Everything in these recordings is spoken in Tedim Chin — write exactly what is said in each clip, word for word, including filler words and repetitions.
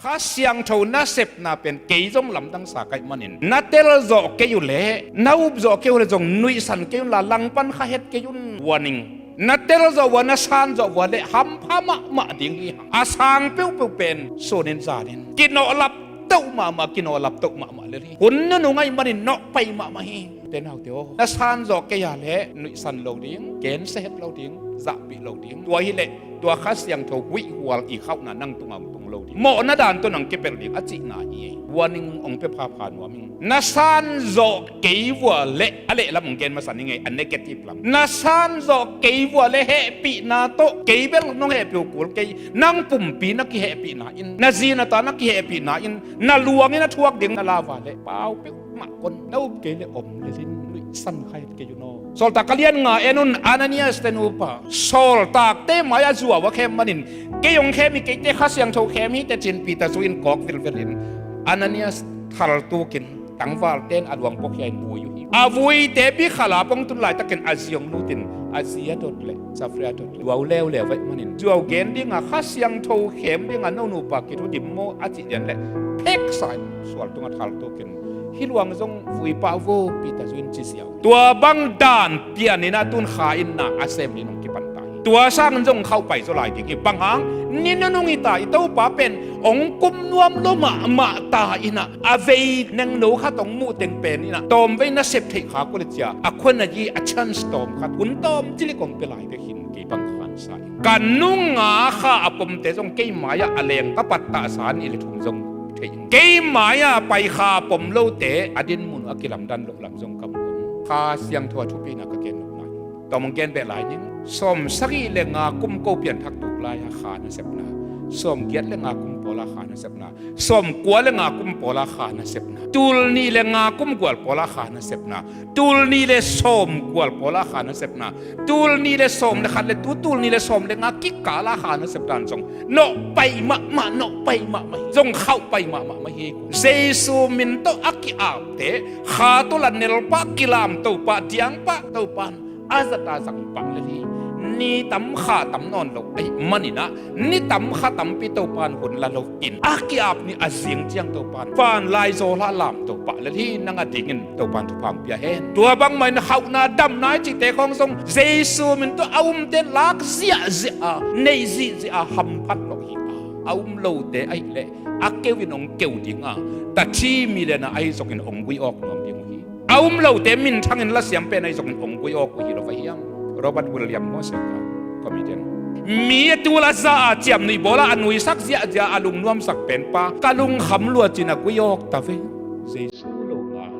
Kha Siangtho nasepna pen kei zong lamdang sa ka hih manin, na telzawh kei uh leh, na upzawh kei uh leh zong nuihsan kei unla, langpan kha het kei un. Warning. Na telzawh uh a, na sanzawh uh a leh hampha mahmah ding hi hang. A sang peuhpeuh pen sunin zanin kinawh laptoh mahmah, kinawh laptoh mahmah lel hi. Hun nunung ahih manin nawh pai mahmah hi. Ute naute aw, na sanzawh kei a leh nuihsan lo ding, gensia het lo ding, zahpih lo ding. Tua hileh tua Kha Siangtho huihhual i khauhna nang tungah hong tung lo ding. Mawhna dan tawh nang kipelh ding a cihna hi. Warning hong pia phapha nuam ing. Na sanzawh kei uh a leh, a lehlam hong gen masa ning ei, a negative lam. Na sanzawh kei uh a leh hehpihna tawh kei bel nong hehpih uh kul kei, nang pumpi na kihehpihna in, na zi na ta na kihehpihna in, na luangin a thuak ding na lau a leh pau peuhmah kon, na up kei leh om lelin nuihsan kha het kei un aw. Sawltak a lian nga en un. Ananias te nupa, sawltakte mai-ah zuau a khem manin, kei hong khem hi, keite Kha Siangtho khem hi teh ci-in Peter zu-in kawk vilvelin, Ananias thaltukin tangvalten a luang puakhia-in vui uh hi. A vuite bikhalap hong tun laitakin a zi hong lutin a zi a dot leh Safira a dot leh zuau leuleu ahih manin, zuau gen dinga, Kha Siangtho khem dinga no nupa kithudim maw a cih lian leh pheksa-in sual tungah thaltukin, hih luang zong vui pah vo, Peter zu-in ci ziau. Tua bang dan pianin a tun Kha Inna a sem dingin hong kipan ta hi. Tua sangin zong khauh pai zaw lai ding hi. Bang hang? Ni nunung hi ta, i Topa pen hong kum nuam lo mahmah ta in ah, a vei nengno khat hong muh teng pen in ah, tawmvei na sep theih khak uh leh cia, a khua na yi a chance tawm khat, hun tawm cilik hong pia lai bek hi. Kei bang khansa ing. Ka nunga Kha a pomte zong kei mai-ah a leng ka pattah sa ni leh thum zong thei ing. Kei mai-ah pai Kha a pom lote a dinmun uh a kilamdan loh lam zong ka mu ing. Kha Siangtho a thupina ka gen nopna hi. Tawm hong gen beh lai ning. Sawmsagih le nga kum ko pianthak tuk lai-a Kha nasepna, sawmgiat le nga kum pawl-a Kha nasepna, sawmkua le nga kum pawl-a Kha nasepna, tul nih le nga kum gual pawl-a Kha nasepna, tul nih le sawmkua pawl-a Kha nasepna, tul nih le sawm le khat le tu tul nih le sawm le nga kikal-a Kha nasep dan zong nawh pai mahmah, nawh pai mahmah hi. Zong khauh pai mahmah mah hi. Jesu min tawh a ki-apte, Kha tawh la nel pah, kilam to pah, diang pah, Topa'n a zat a zang pah lel hi. Ni tam Kha tam nawn lo ahih manin ah, ni tam Kha tampi Topa'n hun la loin, a ki-ap ni a zing ciang Topa'n van lai zaw hlah lam to pah lel hi. Nang a dingin Topa'n thupha hong pia hen. Tua bangmah in khauhna damna i cihte khawng zong Jesu min tawh a umte lak ziahziah a, nei zihziah a, hamphat lawh hi a, a um lote ahih leh a keu in hong keu ding a, tathi mi le na ahi zongin hong gui awk nuam ding uh hi. A um lote minthangin lasiam pen ahi zongin hong gui awk uh hi lo va hiam? Robert William Morse ka comedian, mi a tul a za a ciamnuih bawl a, a nuisak ziahziah a lungnuamsak pen pa, ka lungkham lua ci-in a gui awk ta ve. Jesu lo ngal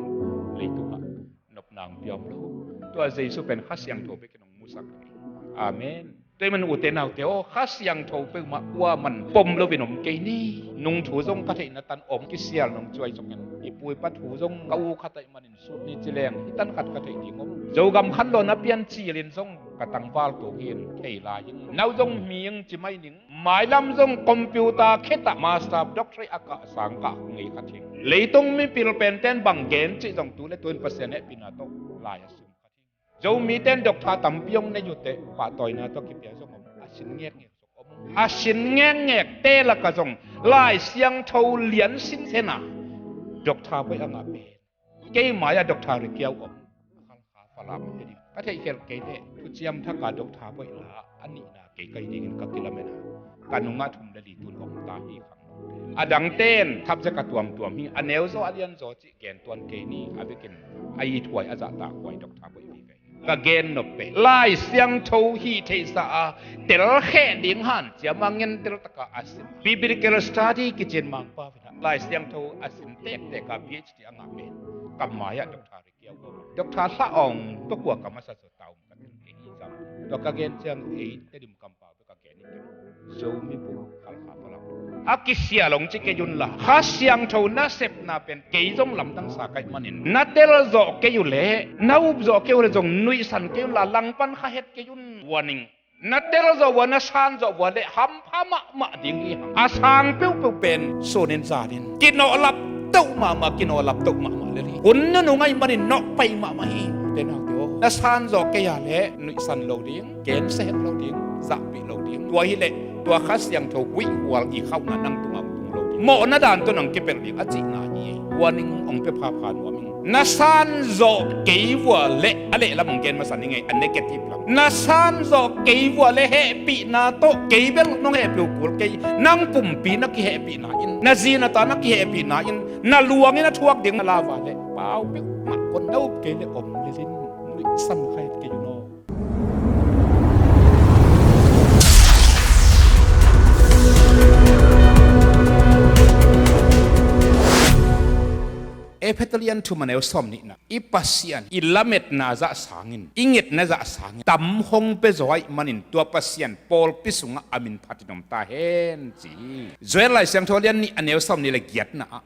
leitungah nopna hong pia om lo. Tua Jesu pen Kha Siangtho bekin hong musak hi. Amen. Tua ahih manin ute naute aw, Kha Siangtho peuhmah kuaman pom loin om kei ni. Nung thu zong ka theihna tan om, kisial nong cuai zongin, i pu i pa thu zong ka u khat ahih manin sut ni ci leng, hih tan khat ka theih ding om. Zogam khanlawhna piancil in zong ka tangval tuk hi-in thei lai ing. Nau zong mi ing ci mai ning. Mailam zong computer khitah master doctorate a kah sang kah ngei khat hi ing. Leitung mipil penten bang gen cih zong tu le tu-in Pasian hehpihna tawh lai a sum khat hi ing. Zomite in doctor tampi hong nei uh teh, pahtawina tawh kipia zong om, a sin ngekngek zong om. A sin ngekngekte lakah zong Lai Siangtho lian sinsen a doctor bawi a ngah pen, kei mai-ah doctor Ri Kiau om. Khalkha Falam hi ding. Ka theihkhelh kei leh thuciam thak a doctor bawi la a nihna kei ka hi dingin ka kilamen a, ka nungah thum le li tun om ta hi khang. A dangte in subject a tuamtuam hi, a neu zaw a lian zaw cih gen tuan kei ni. A vekin a ithuai a zahtakhuai doctor bawi vive hi. Ka gen nop pen, Lai Siangtho hih theihsa a telkhe ding hanciam a ngentel taka a sim, biblical study kici-in Mangpau in ah Lai Siangtho a sim tektek a P H D a ngah pen, ka mai-ah doctor Ri Kiau om. Doctor Hla Aung tawh kua ka masa zaw ta um ka tel kei hi zam. Tua ka gen ciang ei Tedim kampau bek a gen hi kei. Zomi bu Khalkha Falam a kisial hong ci kei unla, Kha Siangtho nasepna pen kei zong lamdang sa ka hih manin, na telzawh kei uh leh, na upzawh kei uh leh zong nuihsan kei unla, langpan kha het kei un. Warning. Na telzawh uh a, na sanzawh uh a leh hampha mahmah ding hi hang. A sang peuhpeuh pen sunin zanin kinawh laptoh mahmah, kinawh laptoh mahmah lel hi. Hun nunung ahih manin nawh pai mahmah hi. Ute naute aw, na sanzawh kei a leh nuihsan lo ding, gensia het lo ding, zahpih lo ding. Tua hileh tua Kha Siangtho huihhual i khauhna nang tungah hong tung lo ding. Mawhna dan tawh nang kipelh ding a cihna hi. Warning hong pia phapha nuam ing. Na sanzawh kei vua leh, a lehlam hong gen masa ning ei, a negative lam. Na sanzawh kei vua leh hehpihna tawh, kei bel nong hehpih uh kul kei, nang pumpi na kihehpihna in, na zi na ta na kihehpihna in, na luangin a thuak ding na la vua leh, pau peuhmah kon na up kei leh om lel in, nuihsan kha het kei un aw. Efesa lian thum a neu sawm nihna, i Pasian i lametna zah sangin, i ngetna zah sangin tam hong pia zaw ahih manin, tua Pasian pawlpi sungah a min phatin om ta hen, ci hi. Joel Lai Siangtho lian nih a neu sawm nih le giatna ah,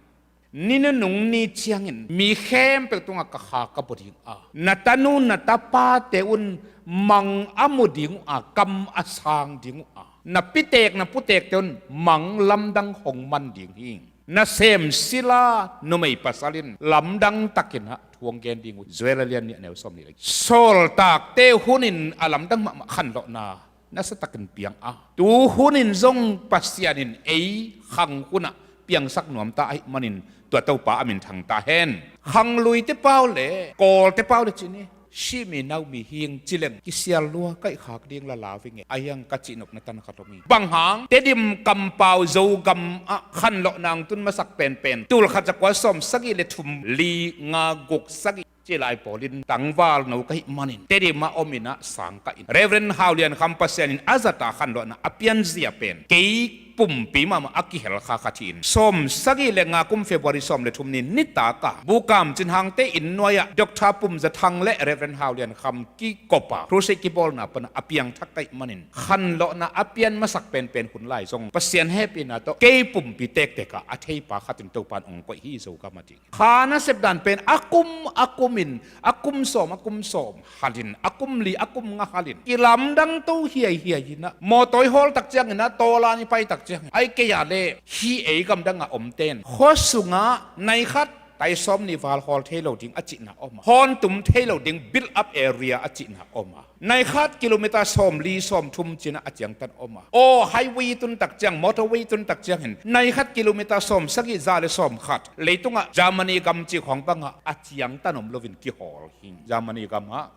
ni nunung ni ciangin mi khempeuh tungah ka kha ka bua ding a, na tanu na tapate un mang a mu ding uh a, kam a sang ding uh a, na pitek na putekte un mang lamdang hong man ding hi. Na sem sila numei pasal in lamdang takin ah thu hong gen ding uh. Joel a lian nih a neu sawm nih le giat. Sawltakte hun in a lamdang mahmah khanlawhna nasa takin piang a, tu hun in zong Pasian in ei khang hunah piangsak nuam ta ahih manin, tua Topa a min thang ta hen. Khangluite pau le kawlte pau le cih ni, sihmi naumi hing ci leng kisial lua kaih khak ding la lau ing e, a hiang ka cihnopna tan khat om hi. Bang hang, Tedim kampau Zogam ah khanlawhna hong tun masak penpen, tul khat za kua sawm sagih le thum, li nga guk sagih ci lai pawlin tangvalno ka hih manin, Tedim ah om in ah sang kah in, Reverend Hau Lian Kham Pasian in a zata khanlawhna a pianzia pen kei pumpi mahmah a kihel kha khat hi in, sawm sagih le nga kum February sawm le thum ni nitak a Bukam Cin Hangte inn nuai ah Doctor Pum Za Thang le Reverend Hau Lian Kham kikop a crusade kibawlna pan a piangthak ka hih manin, khanlawhna a pian masak penpen hun lai zong Pasian hehpihna tawh kei pumpi tektek a a theipa khat in Topa in hong koih hi Zogam ah ding. Kha nasep dan pen a kum a kum in, a kum sawm a kum sawm halin, a kum li a kum nga halin, kilamdang to hiaihiai in ah, mawtaw i hawl tak ciangin ah, tawlan i pai tak ciangin, ai kei a le hih ei gamdang a omten khua sungah nai khat tai sawm nih val hawl thei lo ding a cihna om a, hawn tum thei lo ding build up area a cihna om a, nai khat kilometer sawm li sawm thum cin ah a ciangtan om a. Aw, highway tun tak ciang, motorway tun tak ciangin nai khat kilometer sawm sagih za le sawm khat leitungah Germany gam cih khawng bangah a ciangtan om loin kihawl hi. Germany gamah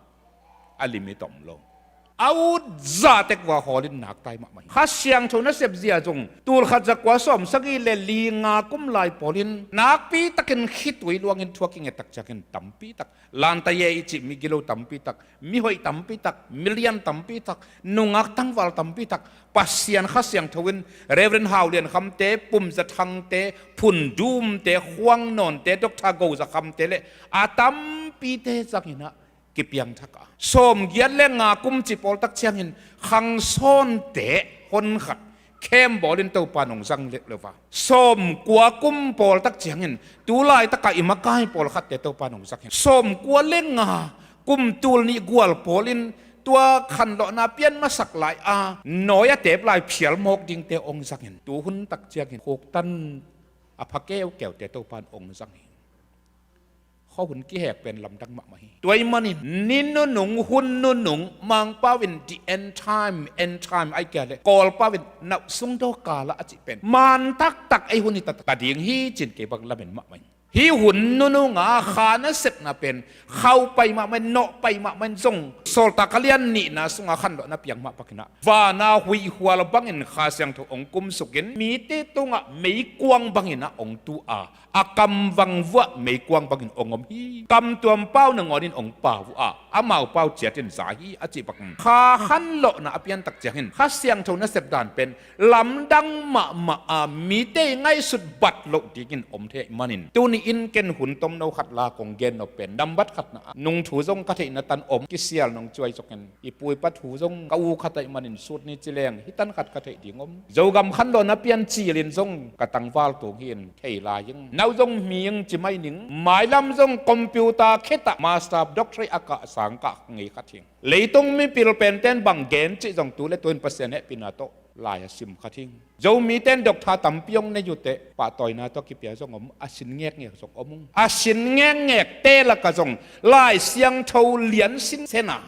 a limit om lo. A ut zahtek vua hawlin naktai mahmah hi. Kha Siangtho nasep zia zong tul khat za kua sawm sagih le li nga kum lai pawlin nakpi takin khitui luangin thu a kinget tak ciangin tampi tak, Lanta Ye i cih migilo tampi tak, mihoih tampi tak, milian tampi tak, nungak tangval tampi tak, Pasian Kha Siangtho in Reverend Hau Lian Khamte, Pum Za Thangte, Phun Dumte, Khuang Nawnte, Doctor Go Za Khamte le a tampite zangin ah kipiangthak a, sawmgiat le nga kum cih pawl tak ciangin Khang Sawnte hon khat khem bawlin Topa in hong zang leh lo a, sawmkua kum pawl tak ciangin tu laitak a i makai pawlkhatte Topa in hong zang hi. Sawmkua le nga kum tul nih gual pawlin tua khanlawhna pian masak lai a nawi a tep lai phial mawk dingte hong zang hi. Tu hun tak ciangin khuktan a pha keukeute Topa in hong zang hi. Khuahun kihek pen lamdang mahmah hi. Tua ahih manin ni nunung hun nunung Mangpau in the end time, end time, ai kia le Kawlpau in nauh sung dawh kal ah a cih pen man taktak ei hun hi ta, ta ding hi cin kei bang lamen mahmah hi. Hih hun nunung a kha nasepna pen khauh pai mahmah in, nawh pai mahmah in zong, Sawltak a lian nihna sungah khanlawhna piang mah bangin ah van a huihhual bangin Kha Siangtho hong kumsukin mite tungah meikuang bangin ah hong tu a, a kamvang vuah meikuang bangin hong om hi. Kamtuam pau nangawnin hong pau uh a, amau pau ciatin za hi a cih bangin kha khanlawhna a pian tak ciangin Kha Siangtho nasep dan pen lamdang mahmah a, mite i ngaihsut bat loh dingin om thei ahih manin, tuni in ken hun tomno khat la kong gen nop pen nambat khatna ah nung thu zong ka theihna tan om, kisial nong cuai zokin, i pu i pa thu zong ka u khat ahih manin sut ni ci leng hih tan khat ka theih ding om. Zogam khanlawhna pian cilin zong ka tangval tung hi in thei lai ing. Nau zong mi ing ci mai ning. Mailam zong computer khit ah master of doctorate a kah sang kah ngei khat hi ing. Leitung mipil penten bang gen cih zong tu le tu in Pasian hehpihna tawh lai a sim khat hi ing. Zomite in doctor tampi hong nei uh teh pahtawina tawh kipia zong om, a sin ngekngek zong om ung. A sin ngekngekte lakah zong Lai Siangtho lian sinsen a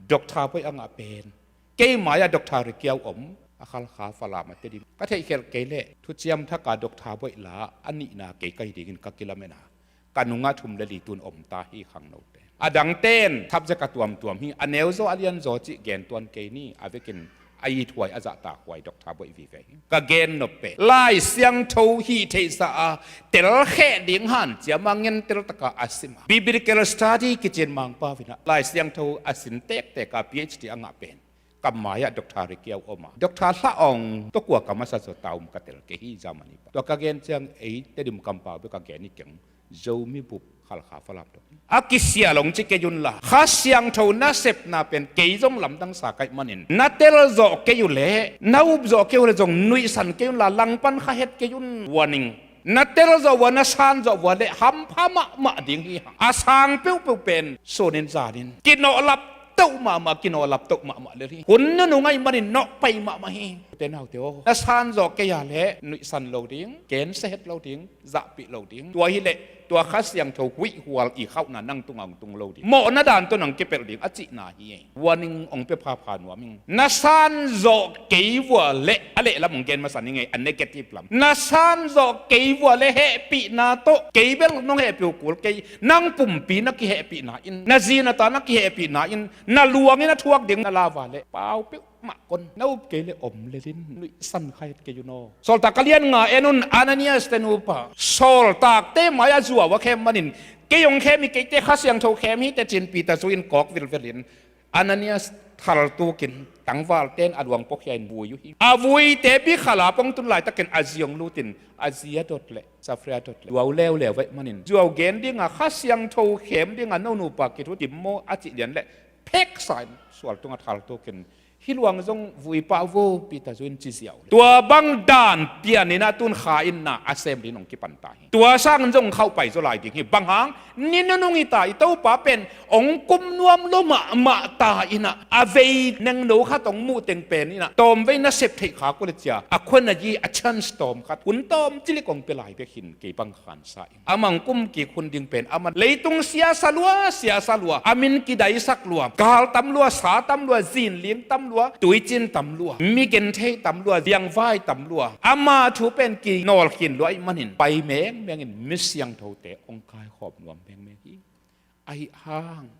doctor poi a ngah pen, kei mai-ah Doctor Rikiau om, A khalkha Falam a Tedim. Ka theihkhelh kei leh thuciam thak a Doctor Boih la a nihna kei ka hi dingin ka kilamen a, ka nungah thum le li tun om ta hi khangnote. A dangten subject a tuamtuam hi, a neuzaw a lianzaw cih gen tuan kei ni, a vekin a ithuai a zahtakhuai Doctor Boih vive hi. Ka gen nop pen Lai Siangtho hih theihsa a telkheh ding hanciam a ngentel taka a sim a, biblical study kicin Mangpau in ah Lai Siangtho a sin tektek a P H D a ngah pen ka mai-ah Doctor Ricky a om a, Doctor Hla Aung tawh kua ka masa zaw ta um ka tel kei hi, Germany pa. Tua ka gen ciang ei Tedim kampau bek a gen hi keng, Zomi bup khalkha Falam tawh a kisial hong ci kei un la, Kha Siangtho nasepna pen kei zong lamdang sa ka hih manin na telzawh kei uh leh, na upzawh kei uh leh zong nuihsan kei un la, langpan kha het kei un. Warning. Na telzawh uh a, na sanzawh uh a leh hampha mahmah ding hi hang. A sang peuhpeuh pen sunin zanin kinawhlap toh mahmah, kinawhlap toh mahmah lel hi. Hun nunung ahih manin nawhpai mahmah hi. Ute naute aw, na sanzawh kei a leh nuihsan lo ding, gensia het lo ding, zahpih lo ding. Tua hileh tua Kha Siangtho huihhual i khauhna nang tungah hong tung lo ding. Mawhna dan tawh nang kipelh ding a cihna hi. Warning hong pia phapha nuam ing. Na sanzawh kei uh a leh, a lehlam hong gen masa ning ei, a negative lam. Na sanzawh kei uh a leh hehpihna tawh, kei bel nong hehpih uh kul kei, nang pumpi na kihehpihna in, na zi na ta na kihehpihna in, na luangin a thuak ding na lau a leh pau peuhmah kon, na up kei leh om lel in, nuihsan kha het kei un aw. Sawltak a lian nga en un, Ananias te nupa. Sawltakte mai-ah zuau a khem manin, kei hong khem hi, keite Kha Siangtho khem hi teh ci-in Peter zu-in kawk vilvelin Ananias thaltukin tangvalten a luang pawkhia-in vui uh hi. A vuite bikhalap hong tun laitakin a zi hong lutin a zi a dot leh, Safira a dot leh, zuau leuleu ahih manin zuau gen dinga, Kha Siangtho khem dinga no nupa kithutim maw a cih lian leh pheksa-in sual tungah thaltukin, hih luang zong vui pah vo Peter zu-in ci ziau leh. Tua bang dan pianin a tun kha in na a sem dingin hong kipan ta hi. Tua sangin zong khauh pai zaw lai ding hi. Bang hang? Ni nunung hi ta, i Topa pen hong kum nuam lua mahmah ta in ah, a vei nengno khat hong muh teng pen in ah tawmvei nasep theih khak uh leh cia, a khua na yi a chance tawm khat, hun tawm cilik hong pia lai bek hi in, kei bang khansa ing. Amah hong kum kik hun ding pen amah leitung siasa lua, siasa lua, a min kidaisak lua, gal tam lua, sa tam lua, zinling tam lua, tuicin tam lua, mi genthei tam lua, liangvai tam lua, ama thu pen kinawlkhin lua ahih manin pai mengmengin mi siangthote hong kaikhawm nuam mengmeng hi. Ahi hang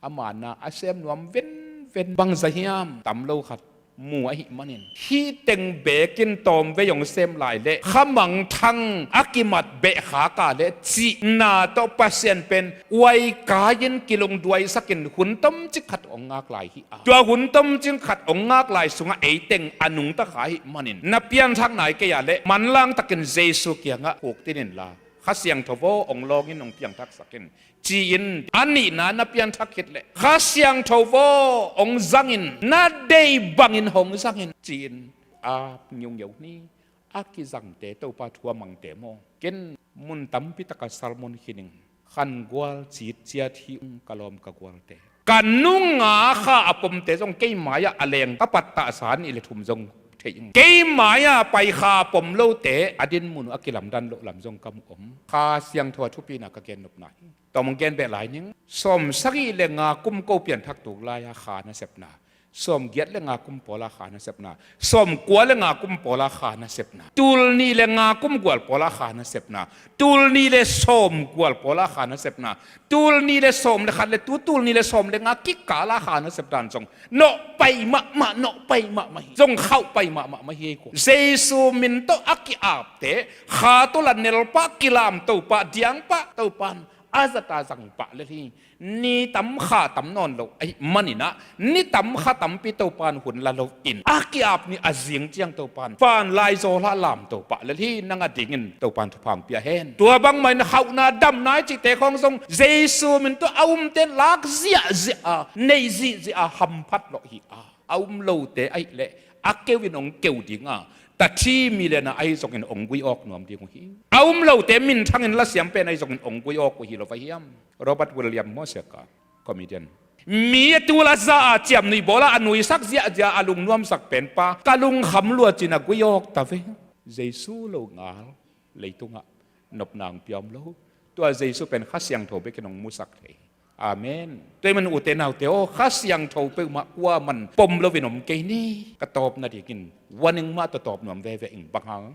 ama na a sem nuam venven bangzah hiam tam lo khat mu ahih manin, hih teng bekin tawmvei hong sem lai leh khamangthang a kimat behkhak a leh cihna tawh Pasian pen uai kai-in kilungduaisakin hun tomcik khat hong ngak lai hi a, tua hun tomcik khat hong ngak lai sungah eiteng a nungta kha ahih manin, na pianthak nai kei a leh manlang takin Jesu kiangah khuktin inla, Kha Siangtho aw, hong lawngin hong piangthaksak in, ci-in a nihna na pianthak khit leh, Kha Siangtho aw, hong zangin, na deih bangin hong zangin, ci-in ap ngiungiau ni. A kizangte Topa thu a mangte maw, ken mun tampi takah sermon khin ing. Khangual citciat hi ung ka lawm ka gualte. Ka nunga kha a pomte zong kei mai-ah a leng ka pattah sa nih le thum zong thei ing. Kei mai-ah pai kha a pom lote a dinmun uh a kilamdan loh lam zong ka mu om. Kha Siangtho a thupina ka gennopna hi. Tawm hong gen beh lai ning. Sawm sagih le nga kum ko pianthak tuk lai-a kha nasepna, sawm giat le nga kum pawla kha nasepna, sawm kua le nga kum pawla kha nasepna, tul nih le nga kum gual pawla kha nasepna, tul nih le sawm gual pawla kha nasepna, tul nih le sawm le khat le tu tul nih le sawm le nga kikala kha nasep dan zong nawhpai mahmah, nawhpai mahmah hi. Zong khauhpai mahmah mah hi ei ko. Jesu min tawh a ki-apte kha tawh la nelpah, kilamtopah, diangpah, Topan a zata zangpah lel hi. Ni tam kha tam nawn lo ahih maninah, ni tam kha tampi Topan hun la loin a ki-ap ni a zing ciang Topan vanlai zawlah lamto pah lel hi. Nang a dingin Topan thupha hong pia hen. Tua bangmah in khauhna damna i cihte khawng zong Jesu min tawh a umte in lak ziahziah a, nei zihziah a, hamphat lawh hi a, a um lote ahih leh a keu in hong keu ding a, tathi milen a ahi zongin hong gui awk nuam ding uh hi. A um lote minthangin lasiam pen ahi zongin hong gui awk uh hi lo va hiam? Robert William maw, sia ka, comedian. Mi a tul a za a ciamnuih bawl a, a nuisak ziahziah a lungnuamsak penpa ka lungkham lua cin a gui awk ta ve. Jesu lo ngal leitungah nopna hong pia om lo. Tua Jesu pen Kha Siangtho bekin hong musak thei. Amen. Tua ahih manin ute naute aw, Kha Siangtho peuhmah kuaman pom loin om kei ni. Ka tawp nadingin warning mah tawh tawp nuam veve ing, bang hang,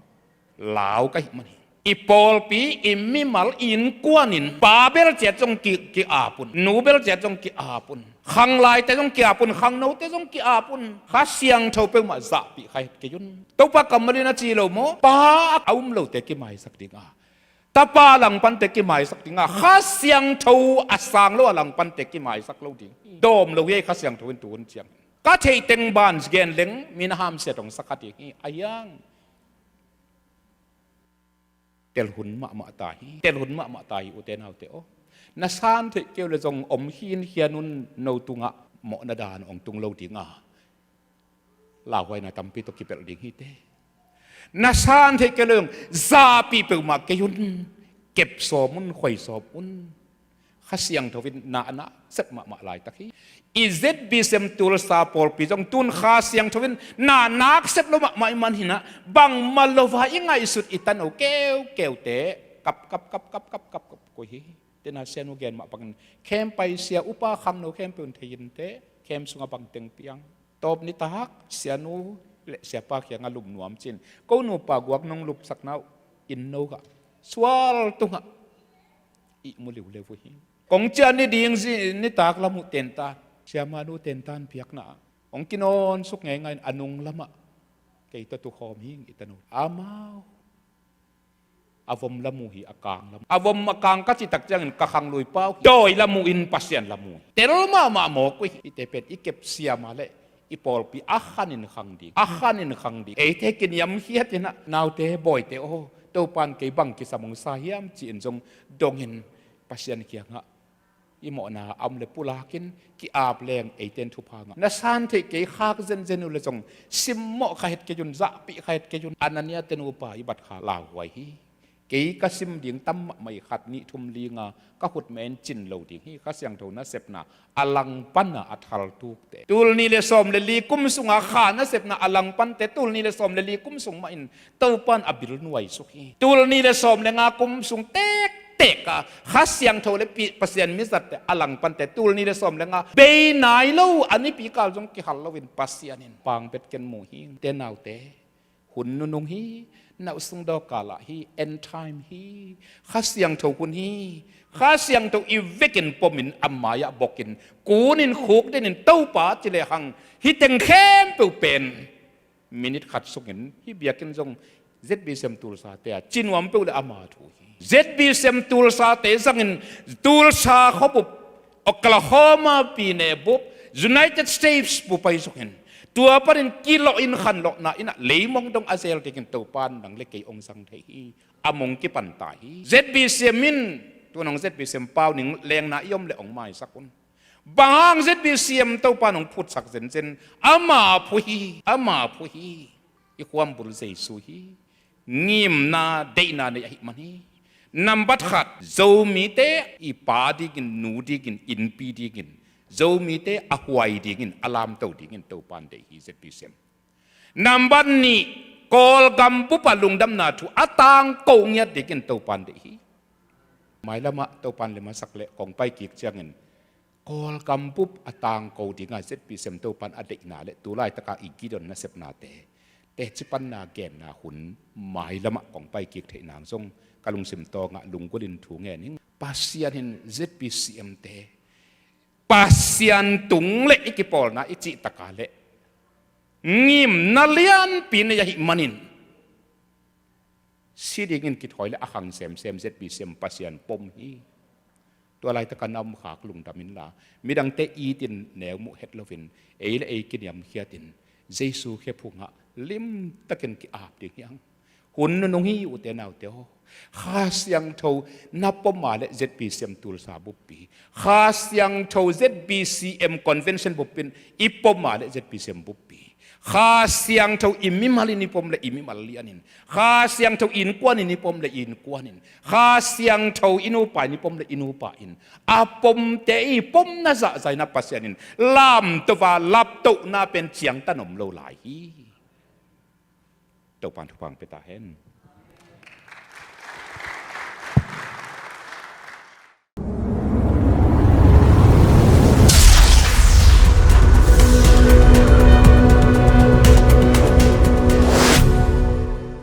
lau ka hih man hi. I pawlpi, i mimal, i innkuan in pa bel ciat zong ki, ki-ap un, nu bel ciat zong ki-ap un, khanglaite zong ki-ap un, khangnote zong ki-ap un. Kha Siangtho peuhmah zahpih kha het kei un. Topa kammal in a ci lo maw? Pa a um lote kimaisak ding a, Tapa langpante kimaisak ding a, Kha Siangtho a sang lo a langpante kimaisak lo ding. Dawm lo hi ei, Kha Siangtho in tu hun ciang. Ka theih teng ban gen leng mi na hamsia dong sa kha ding hi. A hiang, tel hun mahmah ta hi. Tel hun mahmah ta hi, ute naute aw. Na san theih kei uh leh zong om khinkhian un, no tungah mawhna dan hong tung lo ding a, lauhuaina tampi tawh kipelh ding hi teh. Na san theih kei leh zong zahpih peuhmah kei un. Kep sawm un, khoi sawm un. Kha Siangtho in na a nak sep mahmah laitak hi. I Z B C M Tulsa pawlpi zong tun Kha Siangtho in na a nak sep lo mahmah ahih man hi-in ah, bangmah lo-a i ngaihsut i tano keukeute kap, kap, kap, kap, kap, kap, kap koih hi. Tena sianu gen mah bangin, khem pai sia upa khangno khempeuh in thei in teh, khem sungah bang teng piang. Tawp nitak sianu le siapa kiangah lup nuam ci-in, ko nupa guak nong lupsakna uh inn no gah, sual tungah ihmu liuliau uh hi. Kong ciah ni ding zi nitak lam uh tentan, siamanu tentan piakna ah hong kinawn suk ngeingai in a nung lamah kei tawh tukhawm hi ing, i tanu. Amau a vom lam uh hi, a kang lam. A vom a kang ka cih tak ciangin ka khanglui pau hi. Dawi lam uh in, Pasian lam uh hi. Tel mahmah mawk uh hi. Hihte pen i kep siam a leh i pawlpi a khanin khang ding, a khanin khang ding. Eite kiniamkhiat in ah, naute, bawite aw, Topan kei bang kisam hong sa hiam ci-in zong dongin Pasian kiangah i mawhna a om leh pulakin ki-ap leng eite in thupha ngah. Na san theih kei khak zenzen uh leh zong simmawh kha het kei un, zahpih kha het kei un. Anania te nupa i bat kha lauhuai hi. Kei ka sim ding tam mahmah hi, khat, nih, thum, li, nga ka khut meh in cin lo ding hi. Kha Siangtho nasepna a langpan a, a thaltukte. Tul nih le sawm le li kum sunga Kha nasepna a langpante tul nih le sawm le li kum sung mah in Topan a bil nuaisuk hi. Tul nih le sawm le nga kum sung tektek a Kha Siangtho le pi-, Pasian mizatte a langpante tul nih le sawm le nga bei nai lo, a nipi kal zong kihal loin Pasian in pang bet ken mu hi. Te naute, hun nunung hi, nauhsung dawkal ah hi, end time hi, Kha Siangtho hun hi. Kha Siangtho i vekin pomin a mai-ah bokin kunin khukdinin Topa ci lehang, hih teng khempeuh pen minit khat sungin hih biakinn zong Z B C M Tulsa te a ci nuam peuh le ama thu hi. Z B C M Tulsa te zangin Tulsa khuabup, Oklahoma pine bup, United States bup ahi zongin tua panin kilawh in khanlawhna in ah leimong dong a zel dingin Topan nang le kei hong zang thei hi. A mong kipan ta hi. Z B C M in, tu-in hong Z B C M pau ning lengna i om le hong maisak un. Bang hang Z B C M Topan hong phutsak zenzen? Ama phu hi, ama phu hi. I khuambul Jesu hi. Ngimna, deihna nei ahih man hi. Nambat khat, Zomite i pa dingin, nu dingin, innpi dingin, Zomite a huai dingin, a lamto dingin Topan deih hi Z B C M. Nambat nih, Kawlgam bup a lungdamna thu a tangko ngiat dingin Topan deih hi. Mailamah Topan lem a sak leh kong pai kik ciangin Kawlgam bup a tangko dingah Z B C M Topan a deihna le tu laitaka i Gideon nasepnate teci panna genna hun mailamah kong pai kik theih nang zong ka lungsim tawngah lunggulhin thu ngen ing. Pasian in Z B C M te Pasian tung le i kipawlna i cih taka le ngimna lianpi nei ahih manin si dingin kithawi le a khang semsem Z B C M Pasian pom hi. Tua laitaka na om khak lungdam inla, midangte itin neu muh het loin ei le ei kiniamkhiatin Jesu khe phungah limtakin ki-ap ding hi hang. Hun nunung hi, ute naute aw. Kha Siangtho na pom a le Z B C M Tulsa buppi, Kha Siangtho Z B C M convention buppin i pom a le Z B C M buppi, Kha Siangtho i mimalin i pom le i mimal lianin, Kha Siangtho i innkuanin i pom le i innkuanin, Kha Siangtho i nupa in i pom le i nupa in, a pomte i pomna zahzaina Pasian in lamto a, laptohna pen ciangtan om lo lai hi. Topan thupha pia ta hen.